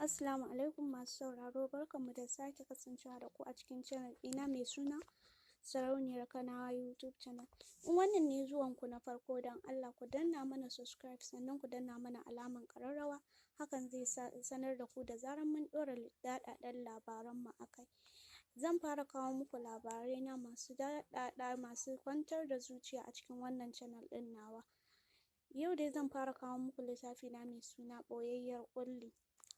Assalamu alaikum masu sauraro, barkanmu da sake kasancewa da ku a cikin channel ɗina mai suna Sarauniyar Kanawa YouTube channel. In wannan ne zuwan ku na farko, don Allah ku danna mana subscribe, sannan ku danna mana alaman ƙararrawa. Hakan zai sanar da ku da zarar mun ɗora daɗaɗɗen labaran mu a kai. Zan fara kawo muku labarai na masu daɗaɗa, masu kwantar da zuciya a cikin wannan channel ɗin nawa. Yau dai zan fara kawo muku littafi na mai suna Ɓoyayyiyar Ƙulli,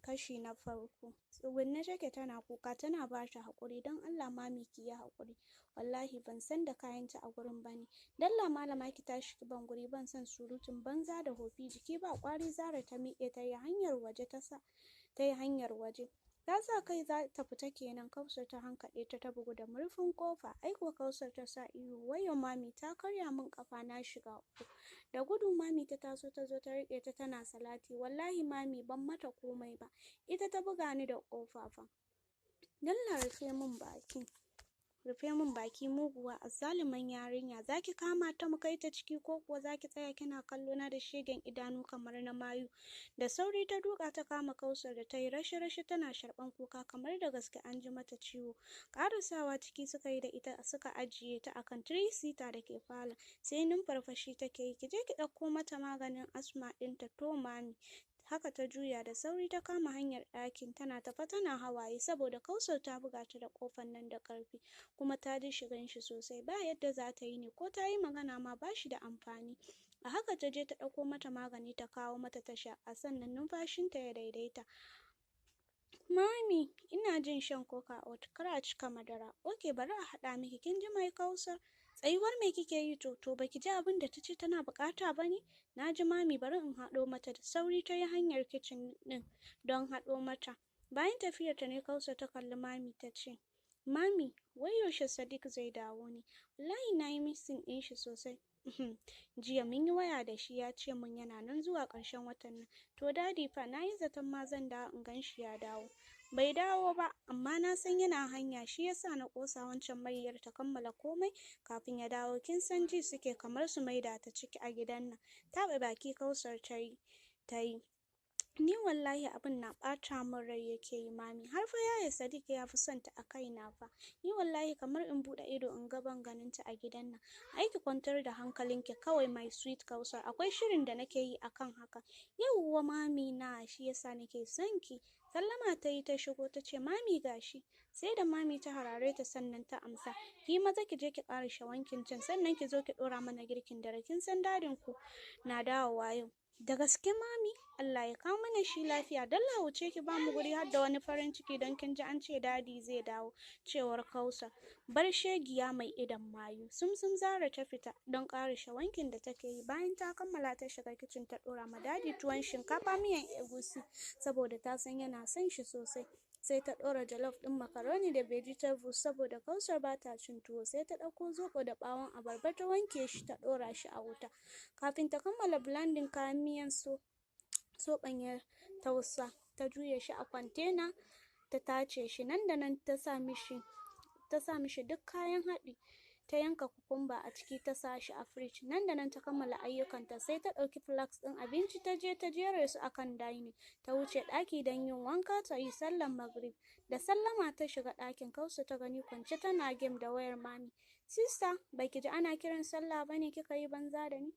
kashi na farko. Tsugunne take tana kuka, tana ba ta haƙuri. "Don Allah mami, ki yi haƙuri, wallahi ban san da kayanta a gurin bane. Dalla malama, ki tashi ki ban guri, ban son surutun banza da hofi." Jiki ba ƙwari Zara ta miƙe ta yi hanyar waje. Ta sa ta yi hanyar waje. Ta sa kai za ta fita kenan, Kausar ta hankaɗe ta, ta bugu da murfin ƙofa. Ai kuwa Kausar ta sa ihu, "Wayyo mami, ta karya min ƙafa, na shiga uku." Da gudu mami ta taso, ta zo ta riƙe ta tana salati, "Wallahi mami, ban mata komai ba, ita ta buga ni da ƙofa fa." "Dalla rufe min baki, rufe min baki, muguwa azzaluman yarinya. Zaki kama ta mu kai ta ciki, ko kuwa zaki tsaya kina kallo na da shegen idanu kamar na mayu?" Da sauri ta duka ta kama Kausar da ta yi rashe-rashe tana sharɓan kuka kamar da gaske an ji mata ciwo. Ƙarasawa ciki suka yi da ita, suka ajiye ta akan three seater da ke falon, sai numfarfashi take yi. "Ki je ki ɗauko mata maganin asma ɗinta." "To mami." Haka ta juya da sauri ta kama hanyar ɗakin, tana tafe tana hawaye, saboda Kausar ta buga ta da ƙofar nan da ƙarfi, kuma ta ji shigan shi sosai. Ba yadda za ta yi ne, ko ta yi magana ma ba shi da amfani. A haka ta je ta ɗauko mata magani, ta kawo mata ta shaƙa, sannan numfashinta ya daidaita. "Mami, ina jin shan coca oat, kar a cika madara." "Ok, bari a haɗa miki. Kin ji mai Kausar?" "Tsayuwar me kike yi? To baki ji abin da tace tana buƙata ba ne?" "Na ji mami, bari in haɗo mata." Da sauri ta yi hanyar kicin ɗin don haɗo mata. Bayan tafiyar ta ne Kausar ta kalli mami ta ce, "Mami, wai yaushe Sadiq zai dawo ne? Wallahi na yi missing ɗin shi sosai." "Jiya mun yi waya da shi, ya ce mun yana nan zuwa ƙarshen watan nan." "To daddy fa? Na yi zaton ma zan dawo in gan shi ya dawo." "Bai dawo ba, amma na san yana hanya. Shi yasa na ƙosa wancan mayyar ta kammala komai kafin ya dawo. Kin san ji suke kamar su maida ta ciki a gidan nan." Taɓe baki Kausar ta yi. "Ni wallahi abin na ɓata min rai yake yi mami. Har fa yaya Sadiq ya fi son ta a kaina fa. Ni wallahi kamar in buɗe ido in ga ban ganin ta a gidan nan." "Ai ki kwantar da hankalinki kawai, my sweet Kausar. Akwai shirin da nake yi akan haka." "Yauwa mami na, shi yasa nake son ki." Sallama ta yi ta shigo, ta ce, "Mami, gashi." Sai da mami ta harare ta sannan ta amsa. "Ki maza ki je ki ƙarashe wankin can, sannan ki zo ki ɗora mana girkin dare. Kin san dadin ku na dawowa yau." "Da gaske mami? Allah ya kawo mana shi lafiya. Dalla wuce ki bamu guri, har da wani farin ciki don kin ji an ce daddy zai dawo," cewar Kausar. "Bar shegiya mai idon mayu." Sumsum Zara ta fita don ƙarashe wankin da take yi. Bayan ta kammala, ta shiga kicin ta ɗora ma daddy tuwon shinkafa miyan egusi, saboda ta san yana son shi sosai. Sai ta ɗora jollof ɗin macaroni da vegetables, saboda Kausar ba ta cin tuwo. Sai ta ɗauko zoɓo da ɓawon abarba, ta wanke shi, ta ɗora shi a wuta. Kafin ta kammala blending kayan miyan, soɓon ya tausa. Ta juye shi a kwantena, ta tace shi. Nan da nan ta sa mishi duk kayan haɗi, ta yanka cucumber a ciki, ta sa shi a fridge. Nan da nan ta kammala ayyukanta, sai ta ɗauki flask ɗin abinci, ta je ta jere su akan dining, ta wuce ɗaki don yin wanka ta yi sallar Magrib. Da sallama ta shiga ɗakin. Kausar ta gani kwance tana game da wayar mami. "Sister, baki ji ana kiran sallah bane kika yi banza da ni?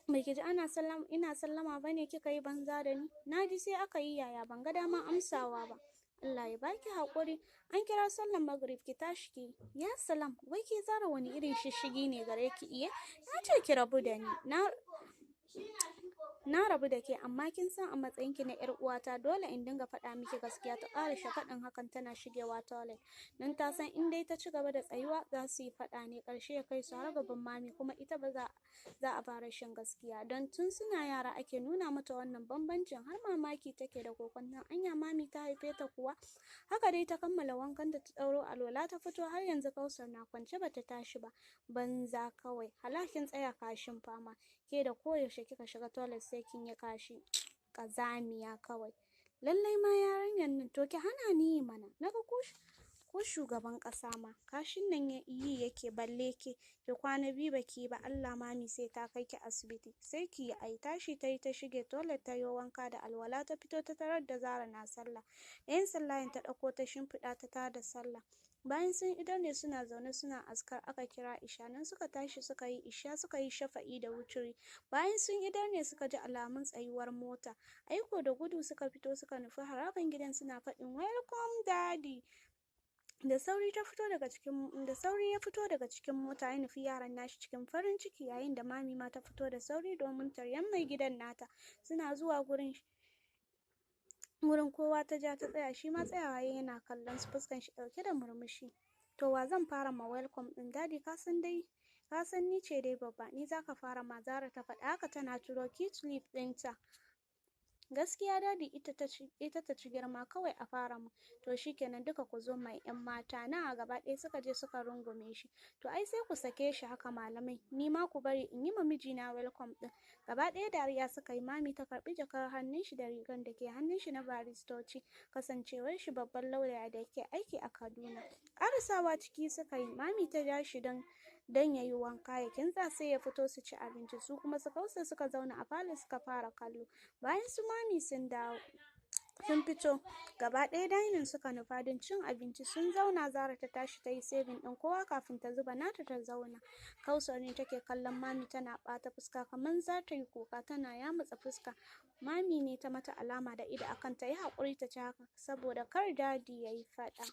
Baki ji ana sallama ina sallama bane kika yi banza da ni?" "Na ji, sai aka yi yaya? Ban ga daman amsawa ba." "Allah ya baki haƙuri. An kira sallar Magrib, ki tashi ki." "Ya salam, wai ke Zara, wani irin shishshigi ne gare ki iye? Na ce ki rabu da ni, na rabu da ke, amma kin san a matsayin ki na yar uwata dole in dinga faɗa miki gaskiya." Ta ƙarashe faɗin hakan tana shigewa toilet, don ta san in dai ta ci gaba da tsayuwa za su yi faɗa ne, ƙarshe ya kai su har gaban mami, kuma ita ba za a fara shan gaskiya, don tun suna yara ake nuna mata wannan bambancin, har mamaki take da kokwanton anya mami ta haife ta kuwa. Haka dai ta kammala wankan da ta ɗauro alwala ta fito. Har yanzu Kausar na kwance bata tashi ba. "Banza kawai, hala kin tsaya kashin fama, ke da koyaushe kika shiga toilet sai kin yi kashi. Ƙazamiya kawai." "Lallai ma yarinyar nan, to ki hana ni yi mana. Naga ko Ko shugaban ƙasa ma kashin nan yi yake, balle ke. Ki kwana 2 baki yi ba, Allah mami sai ta kai ki asibiti. Sai ki yi ai. Tashi tayi ta shige toilet, ta yo wanka da alwala, ta fito ta tarar da Zara na sallah. Ɗayan sallayan ta ɗauko ta shimfiɗa ta tada sallah. Bayan sun idar ne suna zaune suna azkar aka kira isha. Nan suka tashi suka yi isha, suka yi shafa'i da wuturi. Bayan sun idar ne suka ji alamun tsayuwar mota. Aiko da gudu suka fito suka nufi haraban gidan suna faɗin, "Welcome, Daddy." Da sauri ya fito daga cikin mota ya nufi yaran nashi cikin farin ciki, yayin da mami ma ta fito da sauri domin taryan mai gidan nata. Suna zuwa gurin kowa ta ja ta tsaya, shi ma tsayawa yayi yana kallon su, fuskan shi ɗauke da murmushi. "To, wa zan fara ma welcome ɗin, Daddy? Ka san dai, ka san ni ce dai babba, ni zaka fara ma." Zara ta faɗa haka tana turo cute lip ɗinta. "Gaskiya Daddy, ita ta ci girma, kawai a fara mu." "To shikenan, duka ku zo mai yan mata na." Gaba ɗaya suka je suka rungume shi. "To ai sai ku sake shi haka, malamai, ni ma ku bari in yi ma mijina welcome ɗin." Gaba ɗaya dariya suka yi. Mami ta karɓi jakar hannun shi da rigan da ke hannun shi na baristoci, kasancewar shi babban lauya da yake aiki a Kaduna. Ƙarasawa ciki suka yi, mami ta ja shi don ya yi wanka ya kintsa, sai ya fito su ci abinci. Su kuma su Kausar suka zauna a falo suka fara kallo. Bayan su mami sun dawo sun fito, gaba ɗaya dining suka nufa don cin abinci. Sun zauna, Zara ta tashi ta yi serving ɗin kowa kafin ta zuba nata ta zauna. Kausar ne take kallon mami tana ɓata fuska kamar za ta yi kuka, tana yamutsa fuska. Mami ne ta mata alama da ido akan ta yi haƙuri ta ci haka saboda kar Daddy ya yi faɗa.